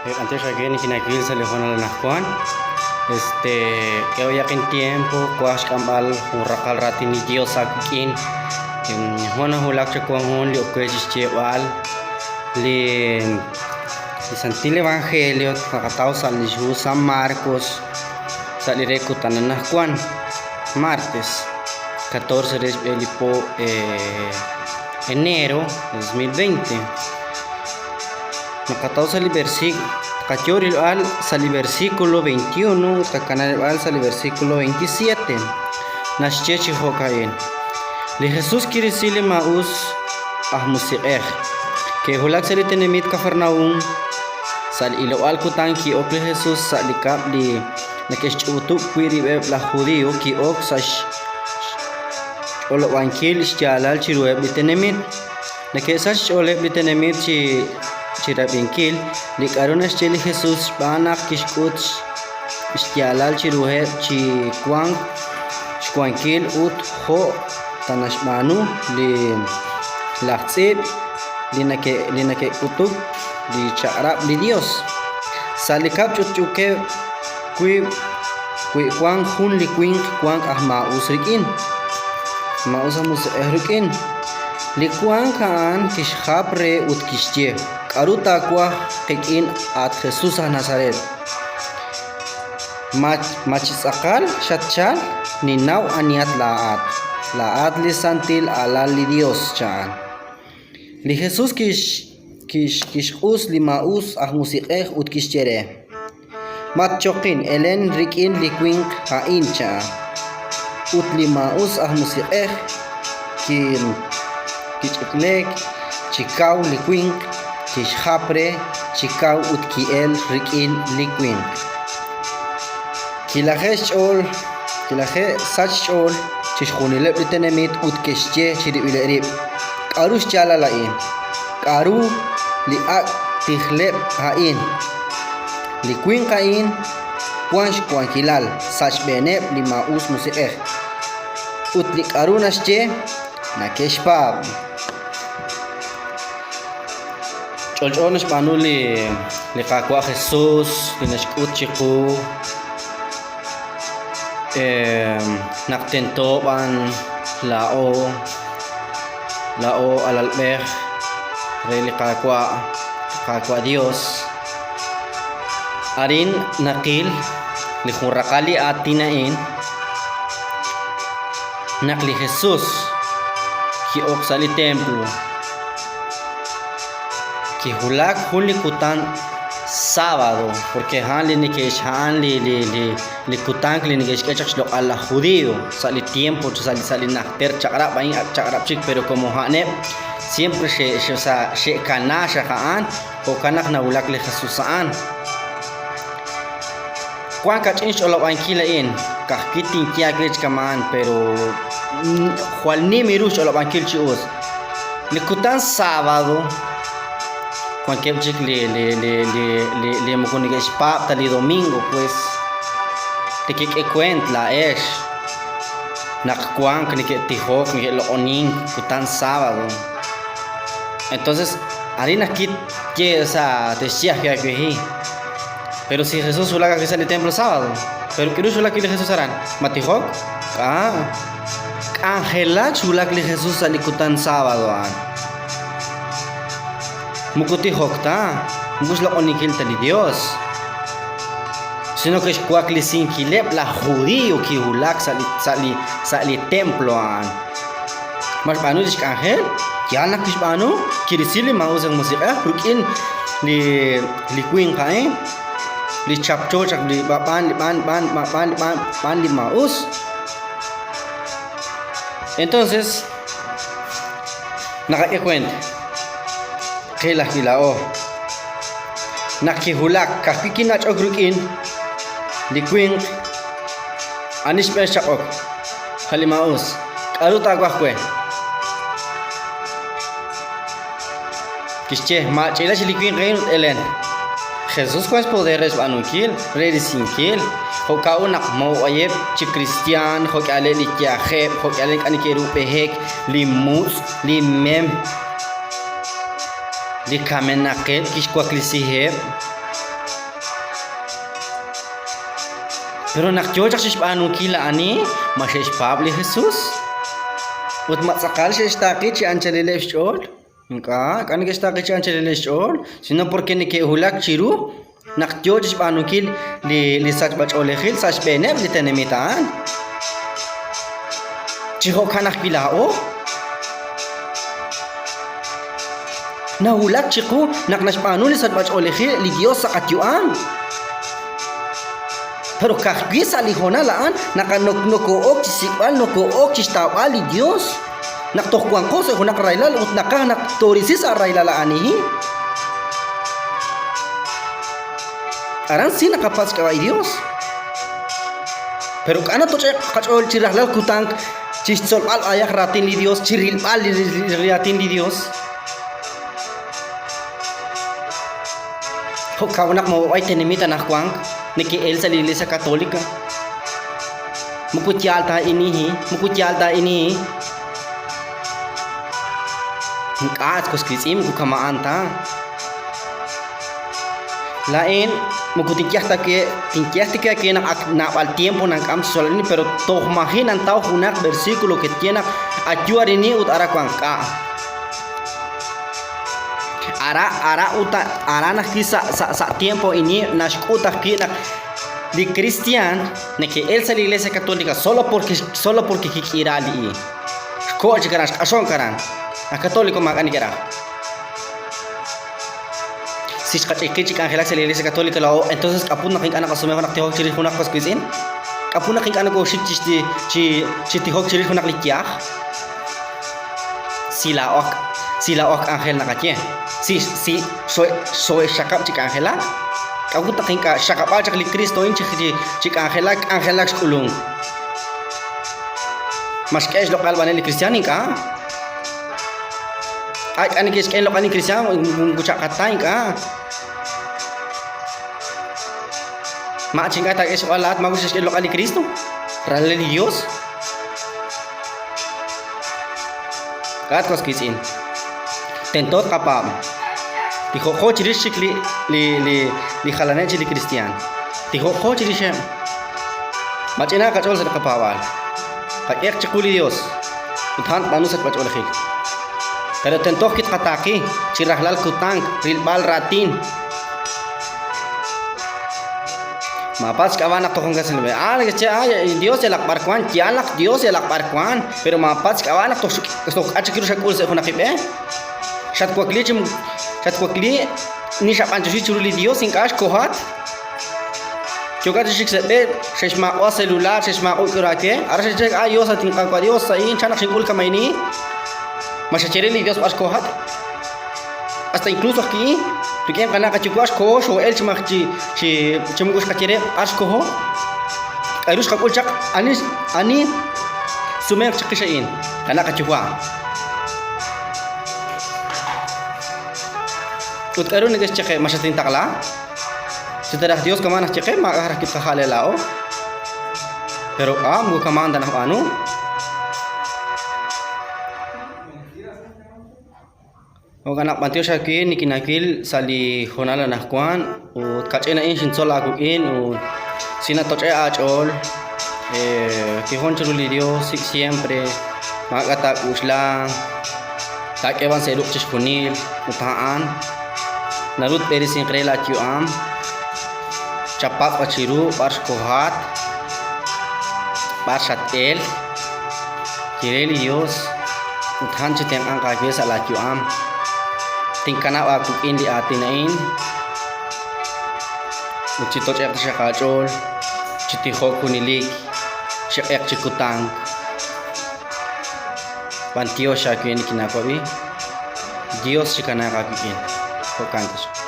B'antiox aawe nikinawil sa' li hoonal anaqwan. Este, k'ehoyaq intiempo, kwaj xk'amb'al jun raqal raatin li Dios aawik'in. Jwal nawulak chawan jun li ok we chixyeeb'al li li Santil Evangelio naqataw sa' lix hu San Marcos sa' li re kutan anaqwan, martes 14 re xb'e li po enero 2020. Naqataw sa' li versículo, tqayo rilb'al sa' li versículo 21 ut qakana rilb'al sa' li versículo 27. Naxye chi jo'ka'in, Li Jesús kirisi li maa'us aj musiq'ej. Ke'wulak sa' li tenamit Cafarnaúm. Sa' li hilob'aal kutan ki'ok li Jesús sa' li kab'l li neke'xch'utub' wi' rib'eb' laj Judio, ki'ok sa' xch'olob'ankil xyaalal chiruheb' li tenamit. Neke'sach xch'ooleb' li tenamit chi chirab'inkil li k'a'ru naxye li Jesus xb'aan naq kixk'ut xyaalal chiruheb' chi wank xwankil ut jo' ta naxb'aanu li laj tz'iib' li nake li neke'k'utuk li chaq'rab' li Dios. Sa' li kab'l ch'utch'uukeb' wi' wi wank jun li winq wank aj maa'us rik'in, maa'us aj musiq'ej rik'in. Li wank a'an kixjap re ut kixye, K'aru taawaj qik'in, at Jesus aj Nazaret? Ma, ma chi tz'aqal xatchalk? Ninnaw anihat laa'at. Laa'at li Santil Alal li Yos, chan. Li Jesus kix, kix, kixq'us li maa'us aj musiq'ej ut kixye re, Matchoqin, elen rik'in li winq a'in, chan. Ut li maa'us aj musiq'ej kich'ikleek chi kaw li winq, kixjap re chi kaw ut ki'elk rik'in li winq. Kilaje' xch'ool, kilaje' sach xch'ool chixjunileb' li tenamit ut ke'xye chirib'ileb' rib', K'aru xyaalal a'in? K'aru li ak' tijleb' a'in? Li winq a'in wank xwankilal sa' xb'eeneb' li maa'us musiq'ej, ut li k'aru naxye neke'xpaab'. Ch'olch'o naxb'aanu li li Qaawa' Jesús li naxk'ut chiqu naq tento b'an laa'o laa'o alalb'ej re li Qaawa', Qaawa' Dios. Arin naqil li jun raqal li aatin a'in naq li Jesús ki'ok sa' li templo kiwulak jun li kutan sábado porque a'an li neke'x'a'an li li li li kutan li neke'xk'e chaq xloq'al laj judío sa' li tiempo sa' li sa' li najter chaq'rab' a'in ak' chaq'rab' chik pero como a'aneb' siempre xe' xe sa' xe'kana xaq a'an Jo'kan naq nawulak li Jesus a'an. Wank kach'in xch'olob'ankil a'in, ka'ajwi' tinye aawe chi kama'an, pero jwal nim ru xch'olob'ankil chi us. Li kutan sábado wankeb' chik li li li li li li moko neke'xpaab' ta li domingo, pues nekek'e kuent laa'ex naq wank neke'tijok, neke'loq'onink kutan sábado. Entonces, arin ajwi' tye, o sea, te'xye ajwi' aawe, Pero si Jesús xwulak ajwi' sa' li templo sábado, pero k'aru xwulak wi' li Jesús aran? Ma tijok? K'a. K'anjelak xwulak li Jesús sa' li kutan sábado a'an. Moko tijok ta, moko xloq'oninkil ta li Dios, sino que xwaklesinkileb' laj judío kiwulak sa' li sa' li sa' li templo a'an. Ma xb'aanu li xk'anjel? Yaal naq kixb'aanu, kirisi li maa'us aj musiq'ej rik'in li li winq a'in, li chapcho chaq li b'an li b'an b'an b'an li b'an b'an li maa'us. Entonces, naqak'e kuent, qil ajwi' laa'o. Naq kiwulak, ka'ajwi' kinach'ok rik'in li winq, ani xb'een xchaq'ok? A' li maa'us. K'aru taawaj we? Kixye, Maach'ila chi li winq a'in ut elen. Jesús wank xpoder re xb'aanunkil, re risinkil. Jo'kan ut naq moob'ayeb' chi kristiaan, jo'k'ihaleb' li yajeb', jo'k'ihaleb' ink'a' neke'ru b'ehek, li mutz', li mem, li kamenaqeb' kixwaklesiheb'. Pero naq yoo chaq chixb'aanunkil a'ani, ma xe'xpaab' li Jesus? Ut ma tz'aqal xe'xtaaqi chi anchalileb' xch'ool? Ink'a', ink'a' neke'xtaaqi chi anchalileb' xch'ool, sino porque neke'wulak chiru naq yoo chixb'aanunkil li, li sachb'a-ch'oolejil sa' xb'eeneb' li tenamit a'an. Chi jo'kan ajwi' laa'o. Nawulak chiqu naq naxb'aanu li sachb'a-ch'oolejil li Dios sa' qayu'am. Pero ka'ajwi' sa' li hoonal a'an naq nokoo'ok chi xsik'b'al, nokoo'ok chi xtawb'al li Dios. Naq toj wanqo sa' junaq rahilal ut naqaj naq toorisi sa' rahilal a'an ihi. Aran si naqapatz' xk'ab'a' li Dios. Pero k'a' natoch'e'k qach'ool chi rajlal kutan chi xtzolb'al b'ayaq raatin li Dios, chi rilb'al li raatin li Dios? Jo'kan naq mob'ay tenamit anaqwan neke'el sa' li Iglesia Católica. Moko yaal ta a'inihi, moko yaal ta a'inihi. Ink'a' at was wiitz'in moko kama'an ta. Laa'in moko tinyaj ta we tinyaj ta we naq ak naab'al tiempo nank'am chi tzol'in pero toj maji' nantaw junaq versículo que tye naq ayu arini ut ara wank k'a'. Ara ara ut aran ajwi' sa' sa' sa' tiempo ini naxk'ut ajwi' naq li kristiaan neke'el sa' li Iglesia Católica solo porque solo porque kik'ira li i. Xko' chik aran, xq'axonk aran. Aj Católico maak'a' neke'raj. Si xqach'ik qib' chi k'anjelak sa' li Iglesia Católica laa'o, entonces k'aput naq ink'a' naqasume junaq tijok chirix junaq qas qiitz'in? K'aput naq ink'a' nokooxik chi chi chi tijok chirix junaq li yaj? Si laa'o aj si laa'o aj k'anjel naqaye, si si xoohe'xxaqab' chi k'anjelak, k'a'ut naq ink'a' xxaqab'aak chaq li Kristo a'in chi chi k'anjelak, k'anjelak xk'ulunk? Ma xk'e xloq'al b'anel li kristiaan? Ink'a'. Ay, k'a' neke'xk'e xloq'al li kristiaan? Moko chaq'at ta, ink'a'. Ma chi ink'a' taak'e xloq'al laa'at, ma xe'xk'e xloq'al li Kristo? Ralal li Dios? K'a'at was wiitz'in? Tento tqapaab'. Tijoqo chirix chik li li li li jalaneb' chik li kristiaan. Tijoqo chirixeb'. Mach'inaaq qach'ool sa' li qapaab'aal. Qak'ehaq chiqu li Dios ut a'an tb'aanu sachb'ach'oolejil. Pero tento ajwi' tqataaqi chi rajlal kutan rilb'al raatin. Maapatz' xk'ab'a' naq toj wankat sa' li b'e. Ah, neke'xye, ah, Dios yalaq b'ar wank. Yaal naq Dios yalaq b'ar wank, pero maapatz' xk'ab'a' naq toj toj k'a' chik ru xak'ul sa' junaq li b'e. Xatwakli chi xatwakli ni xab'anyoxi chiru li Dios ink'a' xkohat. Yookat chi xik sa' b'e, xe'xmaaq'u celular, xe'xmaaq'u k'aru aawe. Aran xe'xye, ah, Dios, at inqaawa' Dios, a'in chan naq xink'ul kama'ini. Ma xaye re li Dios b'ar xkohat? Hasta incluso ajwi' rik'in qana' qayuwa' xkoho xoo'el chi maj chi chi chi moko xqaye re b'ar xkoho. K'aru xqak'ul chaq ani ani sumenq chiqix a'in qana' qayuwa'. Ut k'aru neke'xye qe ma xatintaqla? Si ta raj Dios kama' naxye qe maak'a' raj kitqaja'le laa'o. Pero ah moko kama'an ta najb'aanu. Jo'kan naq b'antiox aawe nikinaawil sa' li hoonal anaqwan ut kach'in a'in xintzol aawik'in ut si natoch'e aach'ool tijon chiru li Dios sik' siempre maak'a' taak'uxla taak'e b'an sa' ruq' chixjunil ut a'an naru tb'eresinq re laayu'am chapatz' b'an chiru b'ar xkohat b'ar xat-el Ye re li Dios ut a'an chitenq'anq aawe sa' laa yu'am. Tinkanab' aawik'in li aatin a'in ut chitoch'e'q taxaq aach'ool, chi tijok junelik, chi q'eq chi kutan. B'antiox aawe nikinaawab'i. Dios chikanaaq aawik'in. Jo'kan taxaq.